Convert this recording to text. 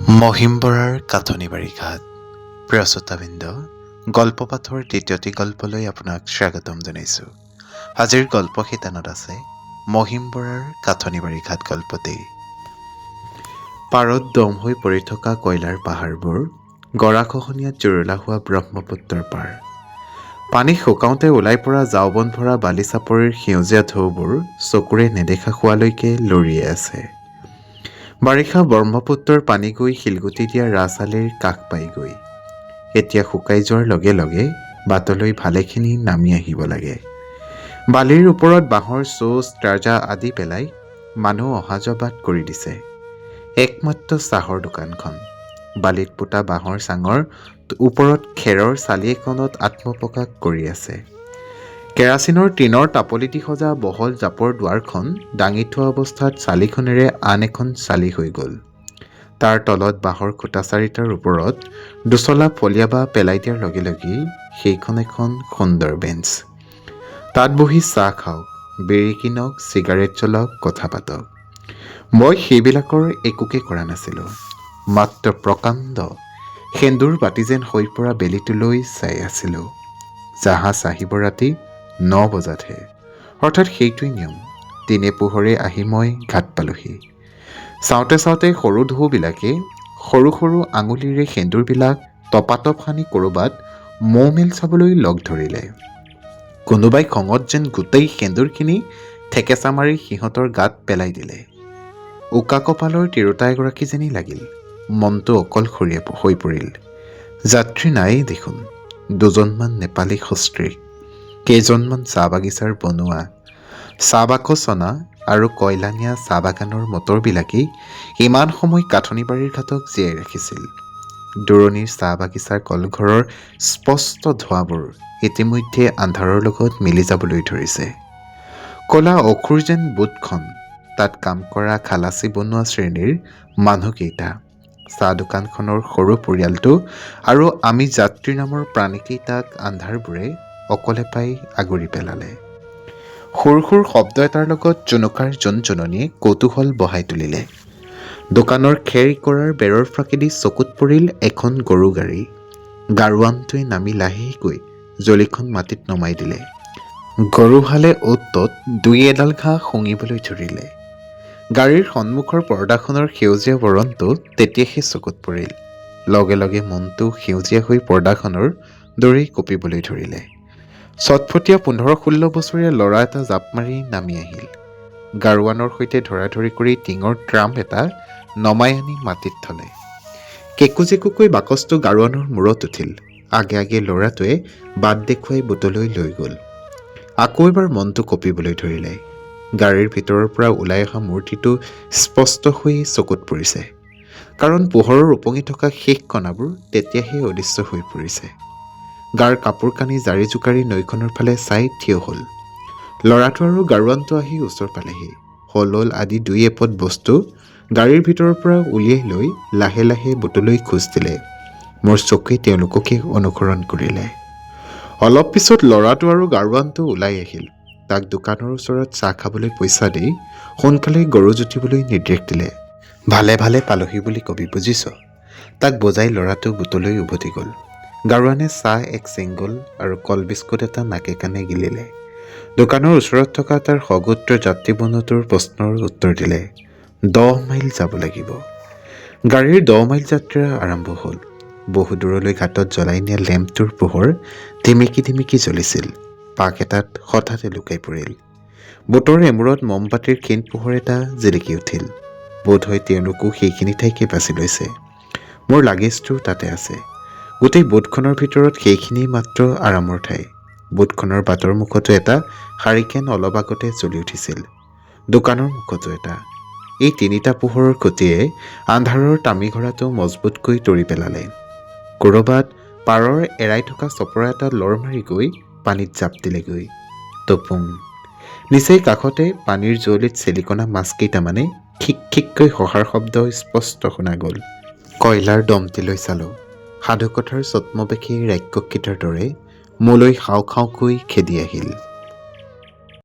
মহিম বৰাৰ কাঠনিবাৰী ঘাট। প্ৰিয় শ্ৰোতাবৃন্দ, গল্প পাঠৰ দ্বিতীয়টি গল্পলৈ আপোনাক স্বাগতম জনাইছোঁ। আজিৰ গল্প শিতানত আছে মহিম বৰাৰ কাঠনিবাৰী ঘাট গল্পটি। পাৰত দম হৈ পৰি থকা কয়লাৰ পাহাৰবোৰ, গৰাখহনীয়াত জুৰুলা হোৱা ব্ৰহ্মপুত্ৰৰ পাৰ, পানী শুকাওঁতে ওলাই পৰা জাওবন ভৰা বালি চাপৰিৰ সেউজীয়া ঢৌবোৰ চকুৰে নেদেখা হোৱালৈকে লৰিয়ে আছে। বাৰিষা ব্ৰহ্মপুত্ৰৰ পানী গৈ শিলগুটি দিয়া ৰাজআলিৰ কাষ পাইগৈ। এতিয়া শুকাই যোৱাৰ লগে লগে বাটলৈ ভালেখিনি নামি আহিব লাগে। বালিৰ ওপৰত বাঁহৰ চোঁচ, ত্ৰাজা আদি পেলাই মানুহ অহা যোৱা বাট কৰি দিছে। একমাত্ৰ চাহৰ দোকানখন বালিত পোতা বাঁহৰ চাঙৰ ওপৰত খেৰৰ চালি এখনত আত্মপ্ৰকাশ কৰি আছে। কেৰাচিনৰ টিনৰ টাপলি দি সজা বহল জাপৰ দুৱাৰখন দাঙি থোৱা অৱস্থাত চালিখনেৰে আন এখন চালি হৈ গ'ল। তাৰ তলত বাঁহৰ খুঁটা চাৰিটাৰ ওপৰত দুচলা ফলীয়া বাঁহ পেলাই দিয়াৰ লগে লগেই সেইখন এখন সুন্দৰ বেঞ্চ। তাত বহি চাহ খাওক, বিড়ি কিনক, চিগাৰেট জ্বলাওক, কথা পাতক। মই সেইবিলাকৰ একোকে কৰা নাছিলোঁ, মাত্ৰ প্ৰকাণ্ড সেন্দুৰ বাতি যেন হৈ পৰা বেলিটোলৈ চাই আছিলোঁ। জাহাজ আহিব ৰাতি 9 বজাতহে, অৰ্থাৎ সেইটোৱেই নিয়ম। দিনে পোহৰে আহি মই ঘাট পালোহি। চাওঁতে চাওঁতে সৰু ঢৌবিলাকে সৰু সৰু আঙুলিৰে সেন্দুৰবিলাক টপাটপ সানি ক'ৰবাত মৌ মেল চাবলৈ লগ ধৰিলে। কোনোবাই খঙত যেন গোটেই সেন্দুৰখিনি থেকেচা মাৰি সিহঁতৰ গাত পেলাই দিলে। উকা কপালৰ তিৰোতা এগৰাকী যেনেই লাগিল। মনটো অকলশৰীয়া হৈ পৰিল। যাত্ৰী নায়েই দেখোন। দুজনমান নেপালী সস্ত্ৰীক, কেইজনমান চাহ বাগিচাৰ বনোৱা, চাহ বাকচ অনা আৰু কয়লা নিয়া চাহ বাগানৰ মটৰবিলাকেই ইমান সময় কাঠনিবাৰীৰ ঘাটক জীয়াই ৰাখিছিল। দূৰণিৰ চাহ বাগিচাৰ কলঘৰৰ স্পষ্ট ধোঁৱাবোৰ ইতিমধ্যে আন্ধাৰৰ লগত মিলি যাবলৈ ধৰিছে। ক'লা অসুৰ যেন বোটখন, তাত কাম কৰা খালাচী বনোৱা শ্ৰেণীৰ মানুহকেইটা, চাহ দোকানখনৰ সৰু পৰিয়ালটো আৰু আমি যাত্ৰী নামৰ প্ৰাণীকেইটাক আন্ধাৰবোৰে অকলে পাই আগুৰি পেলালে। সুৰ সুৰ শব্দ এটাৰ লগত জুনুকাৰ জোনজননীয়ে কৌতূহল বঢ়াই তুলিলে। দোকানৰ খেৰ কৰাৰ বেৰৰ ফাঁকেদি চকুত পৰিল এখন গৰু গাড়ী। গাৰোৱানটোৱে নামি লাহেকৈ জলিখন মাটিত নমাই দিলে। গৰুহালে অ'ত ত'ত দুই এডাল ঘাঁহ শুঙিবলৈ ধৰিলে। গাড়ীৰ সন্মুখৰ পৰ্দাখনৰ সেউজীয়া বৰণটো তেতিয়াহে চকুত পৰিল। লগে লগে মনটো সেউজীয়া হৈ পৰ্দাখনৰ দৰেই কঁপিবলৈ ধৰিলে। চটফটীয়া 15-16 বছৰীয়া ল'ৰা এটা জাপ মাৰি নামি আহিল। গাৰোৱানৰ সৈতে ধৰাধৰি কৰি টিঙৰ ট্ৰাম্প এটা নমাই আনি মাটিত থলে। কেঁকো-জেকোকৈ বাকচটো গাৰোৱানৰ মূৰত উঠিল। আগে আগে ল'ৰাটোৱে বাট দেখুৱাই বোটলৈ লৈ গ'ল। আকৌ এবাৰ মনটো কঁপিবলৈ ধৰিলে। গাড়ীৰ ভিতৰৰ পৰা ওলাই অহা মূৰ্তিটো স্পষ্ট হৈ চকুত পৰিছে, কাৰণ পোহৰৰ ওপঙি থকা শেষ কণাবোৰ তেতিয়াহে অদৃশ্য হৈ পৰিছে। গাৰ কাপোৰ কানি জাৰি জোকাৰি নৈখনৰ ফালে চাই থিয় হ'ল। ল'ৰাটো আৰু গাৰোৱানটো আহি ওচৰ পালেহি। সলল আদি দুই এপদ বস্তু গাড়ীৰ ভিতৰৰ পৰা উলিয়াই লৈ লাহে লাহে বোটলৈ খোজ দিলে। মোৰ চকুৱে তেওঁলোককে অনুসৰণ কৰিলে। অলপ পিছত ল'ৰাটো আৰু গাৰোৱানটো ওলাই আহিল। তাক দোকানৰ ওচৰত চাহ খাবলৈ পইচা দি সোনকালে গৰু জুতিবলৈ নিৰ্দেশ দিলে। ভালে ভালে পালোহি বুলি কবি, বুজিছ? তাক বজাই ল'ৰাটো বোটলৈ উভতি গ'ল। গাৰোৱানে চাহ এক ছিংগল আৰু কল বিস্কুট এটা নাকে কাণে গিলিলে। দোকানৰ ওচৰত থকা তাৰ সগোত্ৰ যাত্ৰী বন্ধুটোৰ প্ৰশ্নৰ উত্তৰ দিলে, 10 মাইল যাব লাগিব। গাড়ীৰ 10 মাইল যাত্ৰা আৰম্ভ হ'ল। বহু দূৰলৈ ঘাটত জ্বলাই নিয়া লেম্পটোৰ পোহৰ ধিমিকি ধিমিকি জ্বলিছিল। পাক এটাত হঠাতে লুকাই পৰিল। বোটৰ এমূৰত মমবাতিৰ ক্ষীণ পোহৰ এটা জিলিকি উঠিল। বোধহয় তেওঁলোকো সেইখিনি ঠাইকে বাছি লৈছে। মোৰ লাগেজটো তাতে আছে। গোটেই বোটখনৰ ভিতৰত সেইখিনিয়েই মাত্ৰ আৰামৰ ঠাই। বোটখনৰ বাটৰ মুখতো এটা হাৰিকেন অলপ আগতে জ্বলি উঠিছিল। দোকানৰ মুখতো এটা। এই তিনিটা পোহৰৰ খুঁটিয়ে আন্ধাৰৰ তামি ঘোঁৰাটো মজবুতকৈ তৰি পেলালে। ক'ৰবাত পাৰৰ এৰাই থকা চপৰা এটা লৰ মাৰি গৈ পানীত জাপ দিলেগৈ। টপুং। নিচেই কাষতে পানীৰ যুঁৱলিত চেলিকণা মাছ কেইটামানে খিক খিককৈ হঁহাৰ শব্দ স্পষ্ট শুনা গ'ল। কয়লাৰ দমটিলৈ চালোঁ। সাধুকথাৰ ছদ্মবেশী ৰাক্ষসকেইটাৰ দৰে মোলৈ খাওঁ খাওঁকৈ খেদি আহিল।